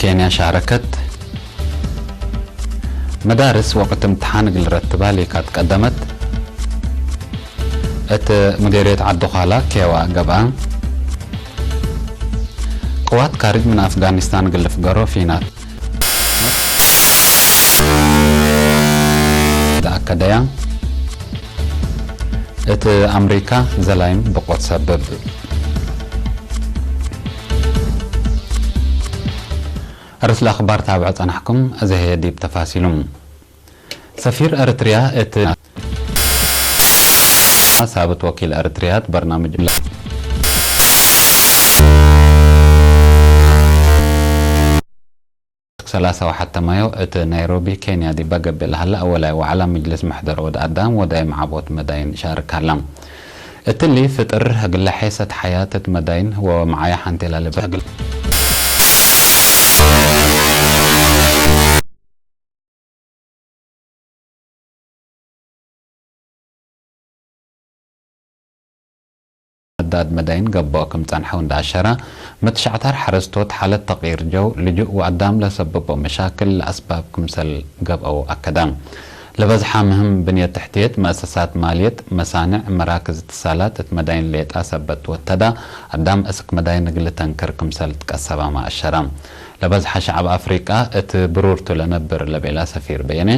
ኬንያ ሻረከት። መዳርስ ወቅት እምትሓን እግል ረትባ ሊካት ቀደመት። እት ምዴርየት ዓዲ ዃላ ኬዋ ገብኣ። ቅዋት ካርጅ ምን ኣፍጋኒስታን እግል ፍገሮ ፊናት ተኣከደያ። እት ኣምሪካ ዘላይም ብቆት ሰብብ። ርእስ ለኣኽባር ታብዑ ጸናሕኩም፣ እዚ ህየ ዲብ ተፋሲሉም። ሰፊር ኤርትርያ እት ሳብት ወኪል ኤርትርያ እት በርናምጅ ሰላሳ ወሓተ ማዮ እት ናይሮቢ ኬንያ ዲባ ገብእ ለሃላ ኣወላይ ዋዕላ ምጅልስ ምሕደር ወድ ኣዳም ወዳይ መዓቦት መዳይን ሻርክ ሃላ። እትሊ ፍጥር ህግለ ሐይሰት ሐያት እት መዳይን ወመዓያ ሐንቴላ ልብ መዳድ መዳይን ገብኦ ክም ጸንሐው እንዳ ኣሸራ፣ መትሻዕታር ሐረስቶት ሐለት ተቂር ጀው ልጁእ ወኣዳም ለሰበቦ መሻክል ለኣስባብ ክምሰል ገብአው ኣከዳ። ለበዝሓ ምህም ብንየት ትሕትየት፣ መእሰሳት ማልየት፣ መሳንዕ፣ መራክዝ እትሳላት እት መዳይን ሌጣ ሰበት ወተዳ፣ ኣዳም እስክ መዳይን እግል ተንክር ክምሰል ትቀሰባማ ኣሸራ። ለበዝሓ ሸዕብ ኣፍሪቃ እት ብሩርቱ ለነብር ለቤላ ሰፊር በየነ፣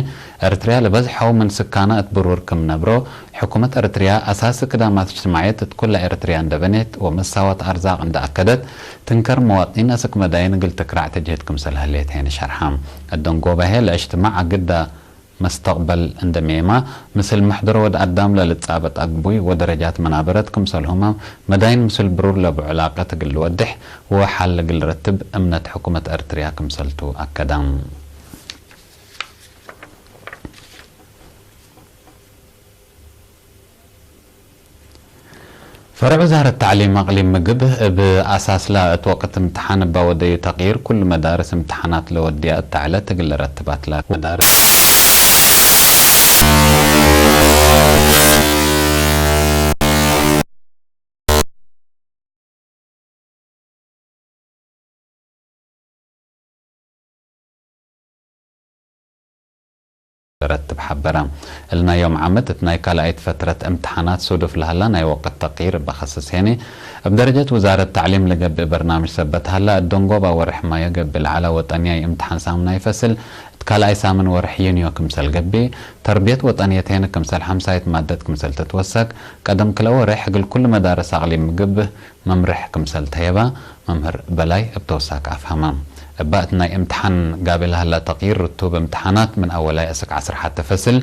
ኤርትርያ ለበዝሐው ምን ስካና እት ብሩር ክም ነብሮ፣ ሕኩመት ኤርትርያ ኣሳሲ ክዳማት እጅትማዕየት እት ኩላ ኤርትርያ እንደበኔት ወመሳዋት ኣርዛቅ እንደኣከደት፣ ትንከር መዋጢን እስክ መዳይን እግል ትክራዕ ተጅህድ ክምሰል ህሌት ሄን ሸርሓ። እደንጎባሄ ለእጅትማዕ ኣግዳ መስተቅበል እንደሜማ፣ ምስል ምሕደሮ ወድ ኣዳም ለልጻበጥ ኣግቡይ ወደረጃት መናበረት ክምሰልሁማ፣ መዳይን ምስል ብሩር ለብዑ ላቀት እግል ልወድሕ ወሓል እግል ረትብ እምነት ሕኩመት ኤርትርያ ክምሰልቱ ኣከዳ። ፈረዕ ውዛረት ታዕሊም ኣቕሊም ምግብ እብ ኣሳስላ እት ወቅት እምትሓን እባ ወደዩ ተቕይር ኩሉ መዳርስ እምትሓናት ለወድያ እታ ዕለት እግል ረትባትላ መዳርስ ረትብ ሓበራ። እልናዮም ዓመት እት ናይ ካልኣይት ፈትረት እምትሓናት ሱዱፍ ለሃላ ናይ ወቅት ተቕይር እባ ኸስስ ሄኒ። እብ ደረጀት ውዛረት ታዕሊም ለገብእ በርናምጅ ሰበት ሃላ እደንጎባ ወርሕ ማዮ ገብእ ለዓላ ወጠንያይ እምትሓን ሳምና ይፈስል እት ካልኣይ ሳምን ወርሕ ዩንዮ ክምሰል ገብእ። ተርብየት ወጠንየት ሄኒ ክምሰል ሓምሳይት ማደት ክምሰል ትትወሰክ። ቀደም ክለ ወርሕ እግል ኩሉ መዳርስ ኣቕሊም ምግብ መምርሕ ክምሰል ተየባ መምህር በላይ እብ ተወሳክ ኣፍሃማ። እባ እት ናይ እምትሓን ጋቤ ለሃላ ተቕይር ርቱብ እምትሓናት ምን ኣወላይ እስክ ዓስር ሓተ ፈስል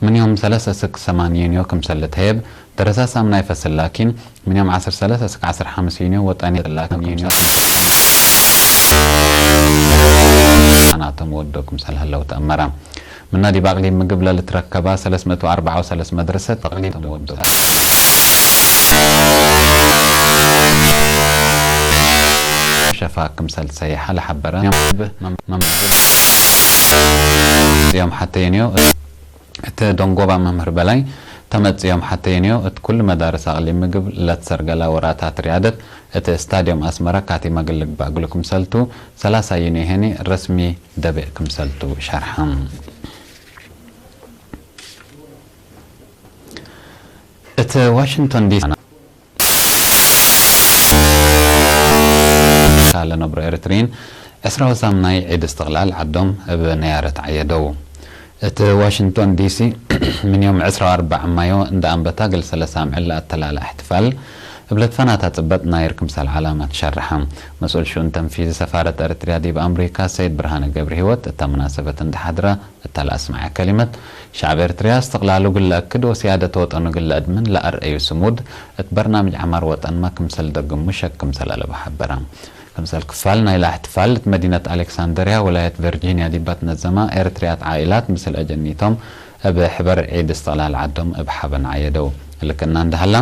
ምን ዮም ሰለሰ እስክ ሰማን ዩንዮ ክምሰል ልተየብ፣ ደረሳ ሳምናይ ፈስል ላኪን ምን ዮም ዓስር ሰለሰ እስክ ዓስር ሓምስ ዩንዮ ወጠኒ ላኪን ዩንዮ ናቶም ወዶ ክምሰል ሃለው ተኣመራ። ምና ዲብ ኣቕሊም ምግብ ለልትረከባ ሰለስ መእቱ ኣርብዓ ወሰለስ መድረሰት ኣቕሊም ተመወደቡ። ሸፋ ክምሰል ሰይሓ ለሓበረ መምዝብ ዮም ሓተየንዮ እት ደንጎባ መምህር በላይ ተመጽዮም ሓተየንዮ እት ኩሉ መዳርስ ኣቕሊም ምግብ ለትሰርገላ ወራታት ሪያደት እት ስታድዮም ኣስመራ ካቲማ ግልግባእ እግሉ ክምሰልቱ ሰላሳ ዩንዮ ሄኒ ረስሚ ደብእ ክምሰልቱ ሸርሐ። እት ዋሽንግቶን ዲሲ ለነብሩ ኤርትሪን ዕስራ ወሳም ናይ ዒድ እስትቕላል ዓዶም እብ ነያረት ዓየደው። እት ዋሽንግቶን ዲሲ ምን ዮም ዕስራ ወኣርባዕ ማዮ እንዳ ኣንበታ ግል ሰለሳ ምዕል ኣተላላ እሕትፋል እብ ለትፈናታ ጽበጥ ናይር ክምሰል ዓላማ ትሸርሐ። መስኡል ሽኡን ተንፊዚ ሰፋረት ኤርትርያ ዲብ ኣምሪካ ሰይድ ብርሃነ ገብረሂወት እታ መናሰበት እንዳ ሓድራ እታ ለኣስመዐ ከሊመት፣ ሸዕብ ኤርትርያ እስትቕላሉ እግል ለአክድ ወሲያደት ወጠኑ እግል ለአድምን ለአርአዩ ስሙድ እት በርናምጅ ዐማር ወጠንማ ክምሰል ደግሙ ሸክ ክምሰል አለቡ ሐበረ። ክምሰል ክፋል ናይላ እሕትፋል እት መዲነት አሌክሳንደርያ ወላየት ቨርጂንያ ዲባ ትነዘማ ኤርትርያት ዓኢላት ምስል አጀኒቶም እብ ሕበር ዒድ እስትቕላል ዓዶም እብ ሐበን ዓየደው። እልክና እንዳ ሀላ፣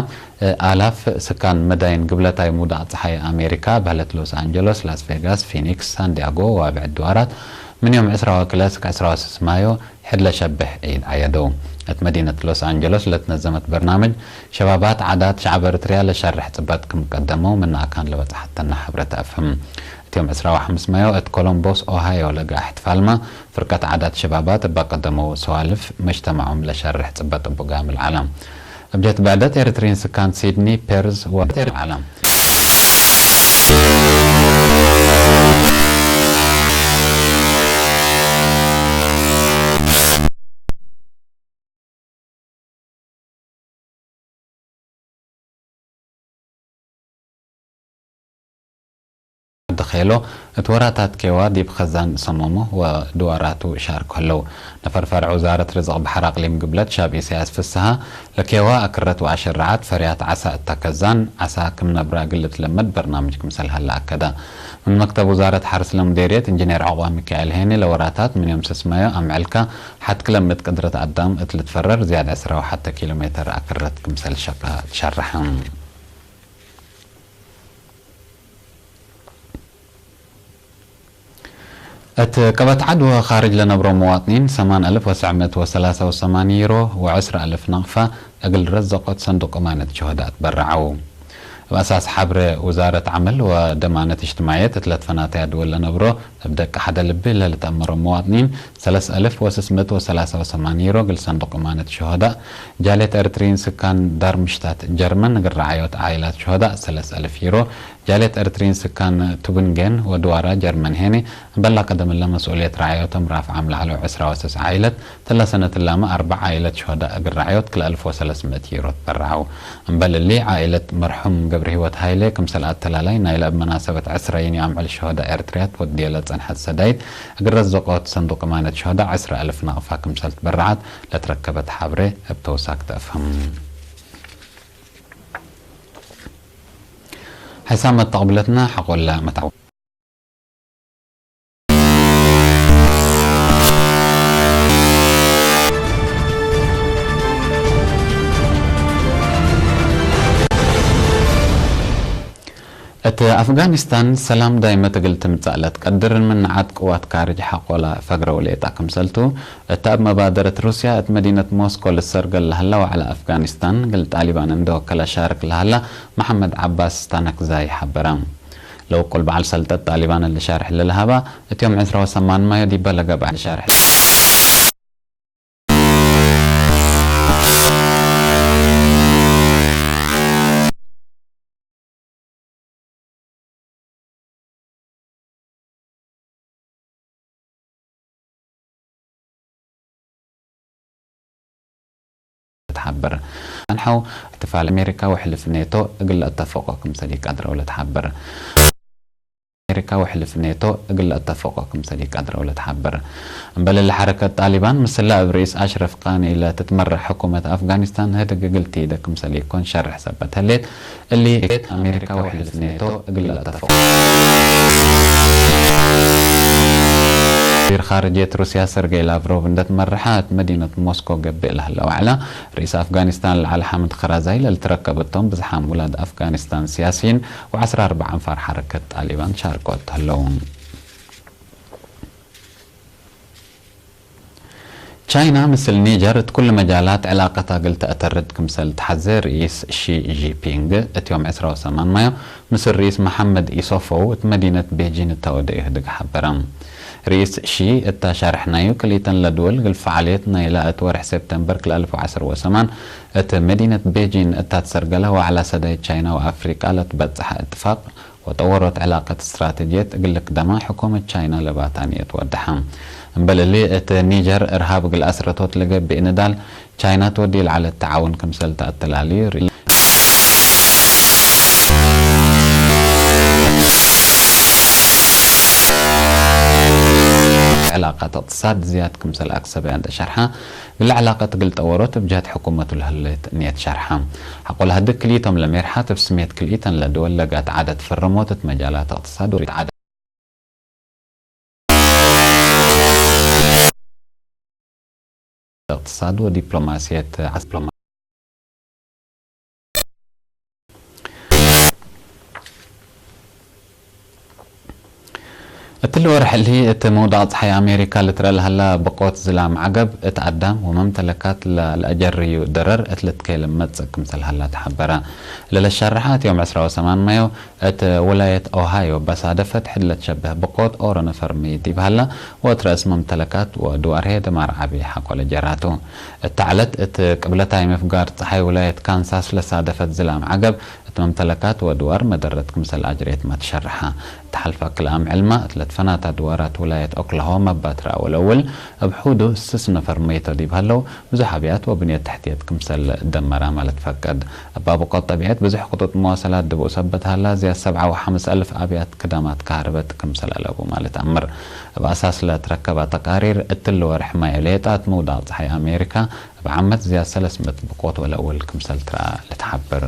ኣላፍ ስካን መዳይን ግብለታይ ሙዳቕ ጸሓይ ኣሜሪካ፣ በህለት ሎስ ኣንጀሎስ፣ ላስ ቬጋስ፣ ፊኒክስ፣ ሳንዲያጎ ወአብዕድ ድዋራት፣ ምን ዮም ዕስራ ወክልኤ እስክ ዕስራ ወሰስ ማዮ፣ ሕድ ለሸብሕ ዒድ ዓየደው። እት መዲነት ሎስ ኣንጀሎስ ለትነዘመት በርናምጅ ሸባባት ዓዳት ሸዕብ ኤርትርያ ለሸርሕ ጽበት ክም ቀደመው ምን ኣካን ለበጽሐተና ሐብረት አፍህም። እት ዮም ዕስራ ወሓምስ ማዮ እት ኮሎምቦስ ኦሃዮ ለጋ እሕትፋልማ ፍርቀት ዓዳት ሸባባት እባ ቀደመው ሰዋልፍ መጅተማዖም ለሸርሕ ጽበ ጥቡጋም ልዓላ። እብጀት ብዕደት ኤርትሪን ስካን ሲድኒ ፔርዝ ወ ዓላ። ድኸሎ እት ወራታት ኬዋ ዲብ ኸዛን ሰሞሞ ወድዋራቱ ሻርክ ህለው። ነፈር ፈርዕ ውዛረት ርዝቕ ባሕር ኣቅሊም ግብለት ሻብ ኢሳያስ ፍስሃ ለኬዋ ኣክረት ወኣሸራዓት ፈርያት ዓሳ እታ ከዛን ዓሳ ክም ነብራ ግልት ለመድ በርናምጅ ክምሰል ሃለ ኣከዳ። ምን መክተብ ውዛረት ሓርስ ለምዴርየት ኢንጂኔር ዐቑባ ሚካኤል ሄኒ ለወራታት ምን ዮም ስስማዮ ኣምዕልካ ሓት ክለምት ቅድረት ኣዳም እት ልትፈረር ዝያድ ዕስራ ወሓተ ኪሎ ሜተር ኣክረት ክምሰል ሸካ ትሸርሐ። እት ቀበት ዓድወ ኻርጅ ለነብሮ መዋጥኒን ሰማን ኣልፍ ወሰዕ ምእት ወሰላሳ ወሰማን ዩሮ ወዕስራ ኣልፍ ናቕፋ እግል ረዘቆት ሰንዱቅ እማነት ሸሆዳት በረዓው። እብ ኣሳስ ሓብረ ውዛረት ዓመል ወደማነት እጅትማዕየት እት ለትፈናተያ ድወል ለነብሮ እብ ደቂ ሓደ ልቢ ለልትኣመሮ መዋጥኒን ሰለስ ኣልፍ ወስስ ምእት ወሰላሳ ወሰማን ዩሮ እግል ሰንዱቅ እማነት ሸሆዳ። ጃልየት ኤርትሪን ስካን ዳርምሽታት ጀርመን እግል ረዓዮት ዓኢላት ሸሆዳ ሰለስ ኣልፍ ዩሮ። ጃልየት ኤርትሪን ስካን ቱብንጌን ወድዋራ ጀርመን ሄኒ እምበላ ቀደምለ መስኡልየት ረዓዮቶም ራፍዓም ላዕሎ ዕስራ ወሰስ ዓኢለት ተላ ሰነት እላመ ኣርባዕ ዓኢለት ሸሆዳ እግል ረዓዮት ክልተ ኣልፍ ወሰለስ ምእት ዩሮ ትበረዓው። እምበል እሊ ዓኢለት መርሑም ገብረሂወት ሃይለ ክምሰል ኣተላላይ ናይለ እብ መናሰበት ዕስራ ዩኒ ኣምዕል ሸሆዳ ኤርትርያት ወድየለ ጸንሐት ሰዳይት እግል ረዘቆት ሰንዱቅ እማነት ሸሆዳ ዕስራ ኣልፍ ናቕፋ ክምሰል ትበረዓት ለትረከበት ሓብሬ እብ ተውሳክ ተእፍህም። ሕሳብ መተቕብለትና ሓቆላ መትዓው። እት ኣፍጋኒስታን ሰላም ዳይመት እግል ትምጻእ ለትቀድር ንምንዓት ቅዋት ካርጅ ሓቆላ ፈግረ ውሌጣ ክምሰልቱ፣ እት ኣብ መባደረት ሩስያ እት መዲነት ሞስኮ ልሰርገል ለሀላ ዋዕላ ኣፍጋኒስታን እግል ጣሊባን እንደ ወከለ ሻርክ ለሀላ መሓመድ ዓባስ ስታነክዛይ ሓበረ። ለውቁል በዓል ሰልጠት ጣሊባን እሊ ሻርሕ ለለሃባ፣ እት ዮም ዕስራ ወሰማን ማዮ ዲበ ለገብአ ሻርሕ ትሓብር። ኣንሓው እትፋል ኣሜሪካ ወሕልፍ ኔቶ እግል ለእተፈቆ ክምሰል ይቃድረው ለትሓብር። ኣሜሪካ ወሕልፍ ኔቶ እግል ለእተፈቆ ክምሰል ይቃድረው ለትሓብር። እምበል እሊ ሓረከት ጣሊባን ምስላ እብ ርኢስ ኣሽረፍ ቃኒ ኢለ ትትመራሕ ሕኩመት ኣፍጋኒስታን ህድግ እግል ትይደ ክምሰል ይኮን ሸርሕ ሰበት ህሌት። እሊ ኣሜሪካ ወሕልፍ ኔቶ እግል ኣተፈቁ። ወዚር ኻርጅየት ሩስያ ሰርገይ ላቭሮቭ እንደትመርሓ እት መዲነት ሞስኮ ገብእ ለህለ ዋዕላ ርእስ ኣፍጋኒስታን ለዓል ሓምድ ኸራዛይ ለልትረከበቶም ብዝሓም ውላድ ኣፍጋኒስታን ሲያሲን ወዓስራ ኣርባዓ ኣንፋር ሓረከት ጣሊባን ሻርኮት ተህለው። ቻይና ምስል ኒጀር እት ኩሉ መጃላት ዕላቀታ እግል ተአተርድ ክምሰል ተሐዜ ርኢስ ሺ ጂፒንግ እት ዮም ዕስራ ወሰማን ማዮ ምስል ርኢስ መሐመድ ኢሶፎው እት መዲነት ቤጂን እተወደ ኢህድግ ሐበረ። ርኢስ ሺ እታ ሻርሕናዩ ክልኢተን ለድወል እግል ፈዓልየት ናይላ እት ወርሕ ሴፕተምበር ክልተ አልፍ ወዐስር ወሰማን እት መዲነት ቤጂን እታ ትሰርገለ ዋዕላ ሰዳይት ቻይና ወአፍሪቃ ለትበጽሐ እትፋቅ ወጠወሮት ዕላቀት ስትራተጅየት እግል ልክደማ ሕኮመት ቻይና ለባታ ንየት ወደሓ። እምበል እሊ እት ኒጀር እርሃብ እግል አስረቶት ለገብእ ንዳል ቻይና ትወዲ ለዓለት ተዓውን ክምሰል ተአተላልዩ ርኢ። ዕላቀት እቅትሳድ ዝያድ ክምሰል አክሰበያ እንተ ሸርሓ፣ እግል ዕላቀት እግል ጠወሮት እብ ጀህት ሕኩመቱ ለህሌት ንየት ሸርሓ። ሐቆ ለህድግ ክልኢቶም ለሜርሓት እብ ስሜት ክልኢተን ለድወል ለጋት ዓደት ፈረሞት እት መጃላት እቅትሳድ ወሪት ዓደት እቅትሳድ ወዲፕሎማስየት ዓስ-፣ እታ ትል ወርሕሊ እቲ ምውዳቕ ፀሓይ ኣሜሪካ ልትረል ሃላ ብቆት ዝላም ዓገብ እቲ ኣዳም ወመምተለካት ለጀርዩ ደረር እትልትከይል መፅእ ክምሰል ሃላ ተሓበረ። ለለሻርሓት ዮም ዕስራ ወሰማን ማዮ እቲ ውላየት ኦሃዮ በሳደፈት ሕድለት ሸበህ ብቆት ኦሮ ነፈር ምይት ይብሃላ ወትረእስ መምተለካት ወድዋርሄ ደማር ዓቢ ሓኮለ ጀራቱ። እታ ዕለት እቲ ቅብለታይ ምፍጋር ፀሓይ ውላየት ካንሳስ ለሳደፈት ዝላም ዓገብ እቲ መምተለካት ወድዋር መደረት ክምሰል ኣጅሬት ማትሸርሓ። ተሓልፋ ክልኣም ዕልማ እትለት ፈናታ ድዋራት ውላየት ኦክላሆማ ባትራ ወለውል እብ ሑዱ ስስ ነፈር መይቶ ዲብ ሃለው ብዙሕ ኣብያት ወብንየት ትሕትየት ክምሰል ደመራ ማለት ፈቀድ። እባ ብቆት ጠቢዐት ብዙሕ ክጡጥ መዋሰላት ድብኡ ሰበት ሃላ ዝያ ሰብዓ ወሓምስ ኣልፍ ኣብያት ክዳማት ካህርበት ክምሰል ኣለቡ ማለት ኣምር። እብ ኣሳስ ለትረከባ ተቃሪር እትል ወርሕ ማዮ ሌጣት ምውዳቕ ፀሓይ ኣሜሪካ እብ ዓመት ዝያ ሰለስ ምእት ብቆት ወለውል ክምሰል ትረኣ ልትሓብር።